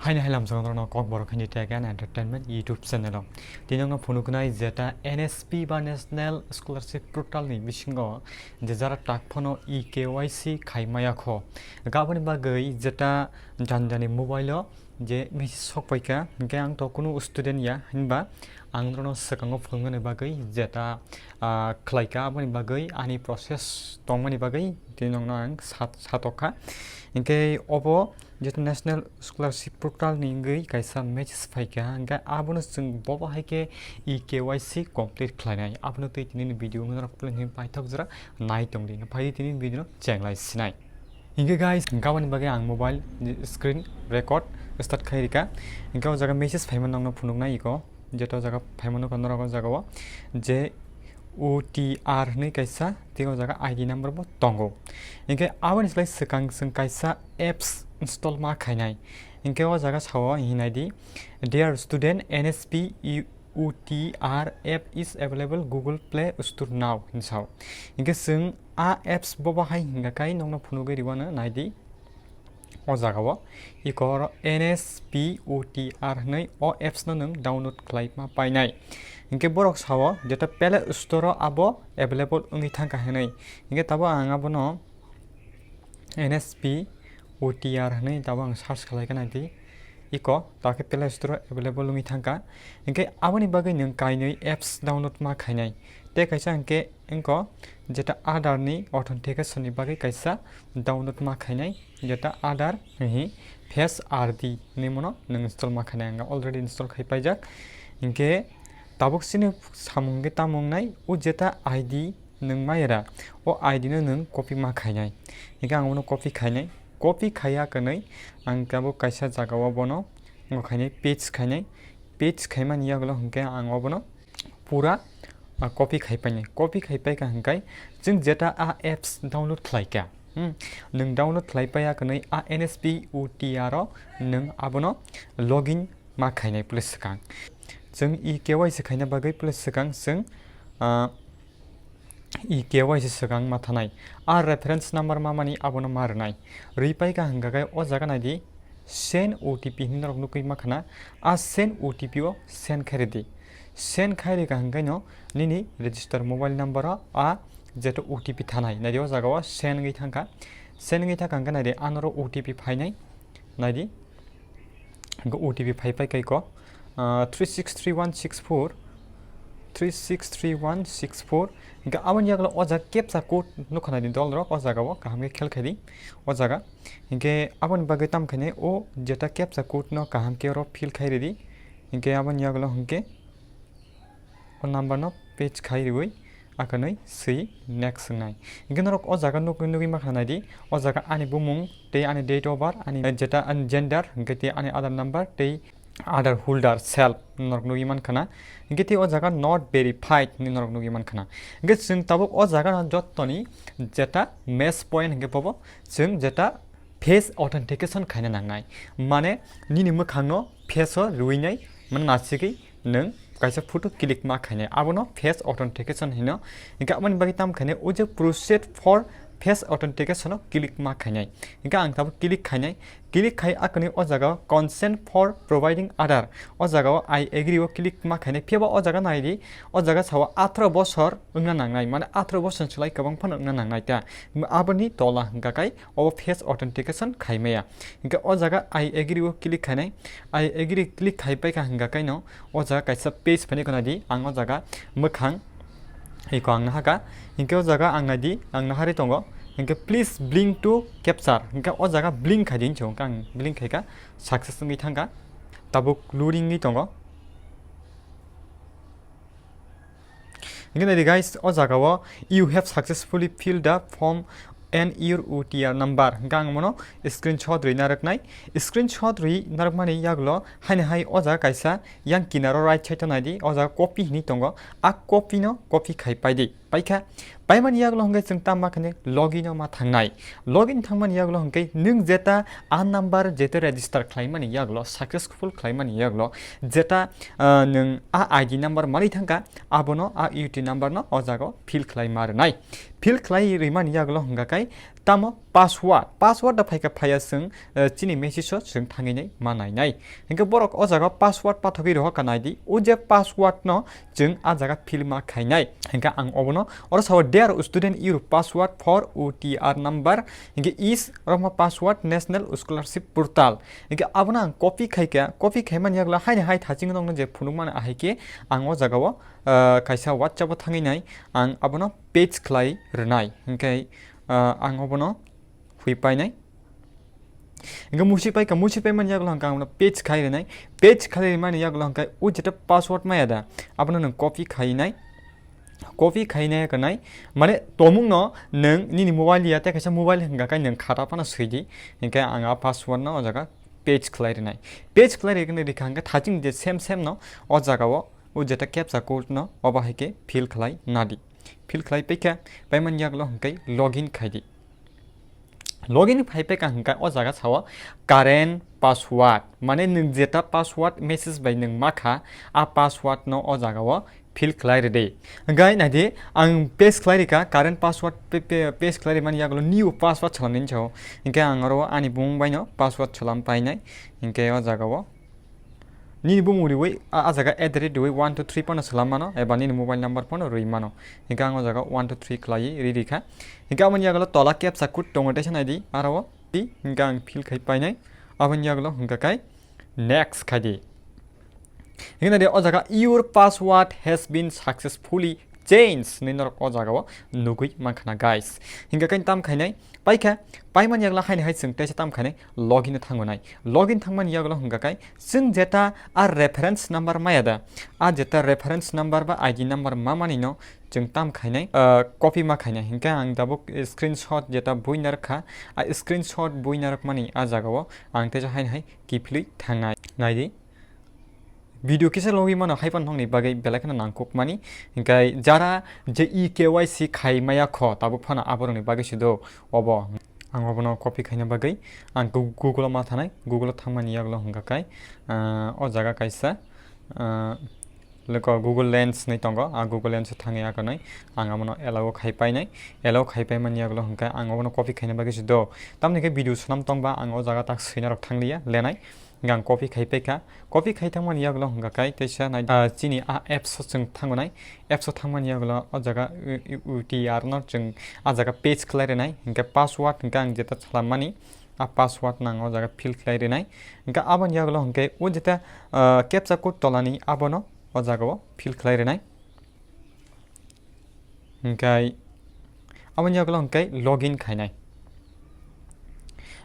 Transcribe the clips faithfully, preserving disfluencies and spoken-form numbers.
Haini hai lamsong rokno Kokborok Hindi Tech and Entertainment YouTube channel o. Tini wngno phunuknai jeta N S P ba National Scholarship Portal ni bisingo je jara tak phano E K Y C khai maya kho. Gaboni bagwi jeta jani jani mobile o je message sok paikha, hingke ang to kunu student ya, hinba ang norokno swkango phunuknani bagwi jeta, ah, khlaika, aboni bagwi ani process tongmani bagwi tini nokno ang sat-, satokha. Hingke obo Jeta National Scholarship Portal ni wngwi kaisa message phaikha, hingkhe abono chwng bobo hai khe E K Y C complete khlainai. Abono tei tini ni video wngwi norok phulini paithak jora nai tongdi. Phai tini ni video no chenglai sinai. Hingkhe guys, gaboni bagwi ang mobile ni screen record start khai rika. Hingkhe o jaga message phaima nokno phunuknai iko. Jeta o jaga phaima nokha norok o jaga o je O T R hwnwi kaisa, tei o jaga I D number bo tongo. Hingkhe aboni slai swkang chwng kaisa apps install ma khainai. Hingkhe o jaga sao hinai di, "Dear student, N S P O T R app is available Google Play Store now," hinwi sao. Hingkhe chwng a apps bo bahai hingkha kai nokno phunugwi rwano nai di. O jaga o iko oro N S P O T R hwnwi o apps no nwng download khlai ma painai. Hingkhe borok sao jeta Play Store o abo available wngwi thangkha hwnwi. Hingkhe tabuk ang abono N S P O T R hwnwi tabuk ang search khlai kha nai di. Iko takhe Play Store o available wngwi thangkha. Hingkhe aboni bagwi nwng kainwi apps download ma khainai. Tei kaisa hingkhe wngkha jeta Aadhaar ni authentication ni bagwi kaisa download ma khainai, jeta Aadhaar hihi Face I D hinwi mono nwng install ma khainai, ang already install khai paijak. Hingkhe tabuk chini samung khe tamo wngnai, o jeta I D nwng maya ra, o I D no nwng copy ma khainai. Hingkhe ang bono copy khainai, copy khaiya kwnwi ang tabuk kaisa jaga o bono wngkha khainai, paste khainai, paste khaimani yagulo hingkhe ang obono pura, ah, copy khai painai. Copy khai paikha hingkhe chwng jeta a apps download khlaikha, hmm, nwng download khlai paiya kwnwi a N S P O T R o nwng abono login ma khainai pule swkang. Chwng E K Y C khaina bagwi pule swkang chwng, ah, E K Y C swkang ma thanai. A reference number ma mani abono ma rwnai. Rwi paikha hingkha khe o jaga nai di, send O T P hinwi norok nukwi ma khana. A send O T P o send khai rwdi. Send khai rwkha hingkhe no nini register mobile number o a jeto O T P thanai. Nai di o jaga o send wngwi thangkha. Send wngwi thangkha hingkhe nai di anoro O T P phainai. Nai di. Hingkhe O T P phai pai kaiko, ah, three six three one six four, three six three one six four. Hingkhe aboni yagulo o jaga captcha code nukha nai di dol rok o jaga o kaham khe khel khai di o jaga. Hingkhe aboni bagwi tam khainai o jeta captcha code no kaham khe oro fill khai rwdi. Hingkhe aboni yagulo hingkhe o number no paste khai rwui akanwi swi next wngnai. Hingkhe norok o jaga nugwi, nugwi ma khana nai di, o jaga ani bumung tei ani date of birth, ani jeta ani gender, hingkhe tei ani Aadhaar number tei Aadhaar holder self norok nugwi man khana. Hingkhe tei o jaga not verified hinwi norok nugwi man khana. Hingkhe chwng tabuk o jaga no jottoni jeta match point hingkhe bobo chwng jeta face authentication khaina nangnai. Mane nini mwkhang no face o rwinai, mane nasigwi nwng kaisa photo click ma khainai, abono face authentication hino. Hingkhe aboni bagwi tam khainai o je proceed for face authentication o click ma khainai. Hingkhe ang tabuk click khainai, click khai akanwi o jaga o consent for providing Aadhaar, o jaga o I agree o click ma khainai. Phiya ba o jaga nai di, o jaga sao atharo bosor wngna nangnai, mane atharo bosor ni slai kwbang phano wngna nangnai ta. Aboni tola hingkha kai obo face authentication khai maya. Hingkhe o jaga I agree o click khainai, I agree click khai paikha hingkha kaino o jaga kaisa page phainai khwna di, ang o jaga mwkhang iko ang nahakha. Hingkhe o jaga ang nai di, ang naharwi tongo. Hingkhe please blink to capture, hingkhe o jaga blink khai di hinwi hingkhe ang blink khaikha, success wngwi thangkha. Tabuk loading wngwi tongo. Hingkhe nai di guys, o jaga o "You have successfully filled the form and your O T R number" hingkhe ang mono screenshot rwi narwknai. Screenshot rwi narwkmani yagulo haino hai o jaga kaisa yang kinaro right side o nai di, o jaga copy hinwi tongo. A copy no copy khai pai di. Paikha, paimani yagulo hingkhe chwng tamo ma khainai login o ma thangnai. Login thangmani yagulo hingkhe nwng jeta a number jeta register khlaimani yagulo, successful khlaimani yagulo, jeta, ah, nwng a I D number manwi thangkha, abono a U T number no o jaga o fill khlai ma rwnai. Fill khlai rwimani yagulo hingkha kai Tamo password, password da phaikha phaiya chwng, eh, chini message o chwng thangwi nai ma nai nai. Hinkhe borok o jaga password pathogwi rohor kha nai di, o je password no chwng a jaga fill ma khainai. Hinkhe ang obono oro sao, "Dear student, your password for O T R number hinkhe is rokma password National Scholarship Portal." Hinkhe abono ang copy khaikha, copy khaimani yagulo haini hai thaching nokno je phunukmani ahai khe ang o jagao, ah, kaisa WhatsApp o thangwi nai ang abono paste khlai rwnai. Hinkhe, ah, ang obono hui painai. Hinkhe musi paikha, musi paimani yagulo hinkhe ang bono paste khai rwnai. Paste khai rwmani yagulo hinkhe o jeta password maya da, abono nwng copy khainai. Copy khainai kanai. Mane tomungno nwng nini mobile ya tei kaisa mobile hinkha kai nwng khata phano swi di. Hinkhe ang a password no o jaga paste khlai rwnai. Paste khlai rwkhe rikha hinkhe thaching je same same no o jagao o jeta captcha code no obo hai khe fill khlai nadi. Fill khlai paikha, paimani yagulo hinkhe login khai di. Login phai paikha hinkhe o jaga sao current password, mane nwng jeta password message bai nwng makha, a password no o jagao fill khlai rwdi. Hinkhe naidi, ang paste khlai rikha, current password pe-, pe-, paste khlai rwmani yagulo new password salamni sao. Hinkhe ang oro ani bumung baino password salam painai. Hinkhe o jagao nini bumung riwi, a, a jaga at the rate riwi one two three phano salam mano, eba nini mobile number phano rwi mano. Hinkhe ang o jaga one two three khlaiwi ri rikha. Hinkhe aboni yagulo tola captcha code tongo teisa naidi, aro o di, hinkhe ang fill khai painai. Aboni yagulo hinkhe kai next khai di. Hinkhe naidi o jaga, "Your password has been successfully changed" hinwi norok o jagao nugwi mankha na, guys. Hinkhe kai tam khainai, paikha, paimani yagulo haini hai chwng teisa tam khainai, login o thango nai. Login thangmani yagulo hinkhe kai chwng jeta a reference number maya da, a jeta reference number ba I D number mamani no chwng tam khainai, ah, copy ma khainai. Hinkhe ang tabuk screenshot jeta bui narwkha, a screenshot bui narwkmani a jagao ang teisa haini hai kiphilwi thangnai. Naidi. Video kisa logwi mano, hai phano nokni bagwi belai kheno nangkukmani. Hinkhe jara je E K Y C khai maya kho, tabuk phano aborokni bagwi se do obo. Ang obono copy khaina bagwi ang Gu-, Google o ma thanai, Google o thangmani yagulo hinkha kai, ah, o jaga kaisa, ah, leko Google Lens hinwi tongo, a Google Lens o thangwi akonai ang abono allow khai painai. Allow khai paimani yagulo hinkha ang obono copy khaina bagwi se do. Tamoni khe video swnam tongba ang o jaga tak swina rok thangliya lenai. Hinkhe ang copy khai paikha. Copy khai thangmani yagulo hinkha kai teisa nai, ah, chini a apps o chwng thango nai. Apps o thangmani yagulo o jaga u-, u-, U T R no chwng a jaga paste khlai rwnai. Hinkhe password hinkhe ang jeta salammani a password no ang o jaga fill khlai rwnai. Hinkhe aboni yagulo hinkhe o jeta, ah, captcha code tolani abono o jagao fill khlai rwnai. Hinkhe aboni yagulo hinkhe login khainai.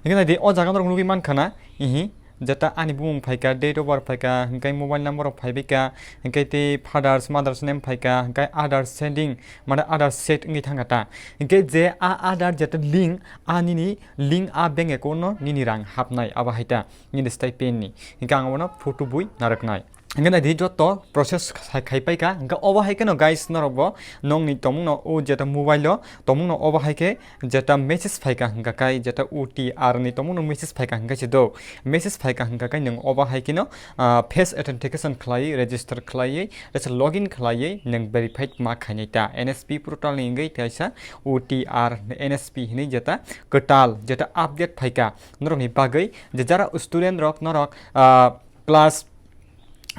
Hinkhe naidi o jaga norok nugwi mankha na, ihi, jeta ani bumung phaikha, date of birth phaikha, hinkhe mobile number rok phaibaikha, hinkhe tei father's, mother's name phaikha, hinkhe Aadhaar sending, mane Aadhaar set wngwi thangkha ta. Hinkhe je a Aadhaar jeta link, a nini link a bank account no nini rang hapnai, abo hai ta, nini stipend ni. Hinkhe ang abono photo bui narwknai. Hinkhe naidi joto process khai, khai paikha. Hinkhe obo hai kheno guys norok bo nongni tomungno o jeta mobile o tomungno obo hai khe jeta message phaikha hinkha kai jeta O T R ni tomungno message phaikha hinkha se do. Message phaikha hinkha kai nwng obo hai kheno, ah, face authentication khlaiwi register khlaiwi teisa login khlaiwi nwng verified ma khainai ta N S P portal ni wngwi teisa O T R N S P hinwi jeta kwtal jeta update phaikha norokni bagwi je jara student rok norok, ah, class,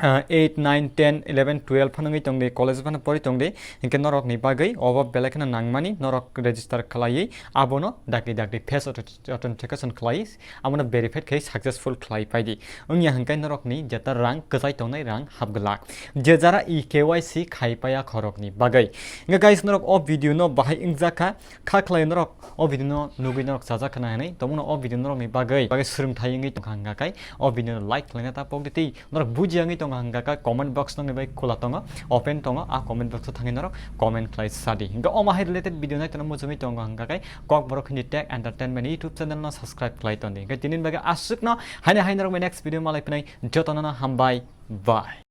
ah, eight, nine, ten, eleven, twelve phano wngwi tongdi, college phano pori tongdi, hinkhe norokni bagwi obo belai kheno nangmani, norok register khlaiwi abono dakti dakti face authent-, authentication khlaiwi abono verified khai successful khlai paidi. Wngya hinkhe norokni jeta rang kwchai tongnai rang hapglak. Je jara E K Y C khai paya khorokni bagwi. Hinkhe guys, norok o video no bahai wngjakha, kha khlai norok o video no nugwi norok chajak khna hinwi, tomungno o video norokni bagwi, bagwi swrwngthai wngwi tongkha hwnkha khe, o video no like khlaina ta pokdi tei norok bujiya wngwi tongkha hwnkha khe, comment box nokni bai khula tongo, open tongo, a comment box o thangwi norok comment khlai sadi. Hinkhe omo hai related video nai tongna muchungwi tongo hwnkha khe, Kokborok Hindi Tech Entertainment YouTube channel no subscribe khlai tondi. Hinkhe tini bagwi aswkno haino hai norok bai next video malai phinai, jotono no hambai, bye.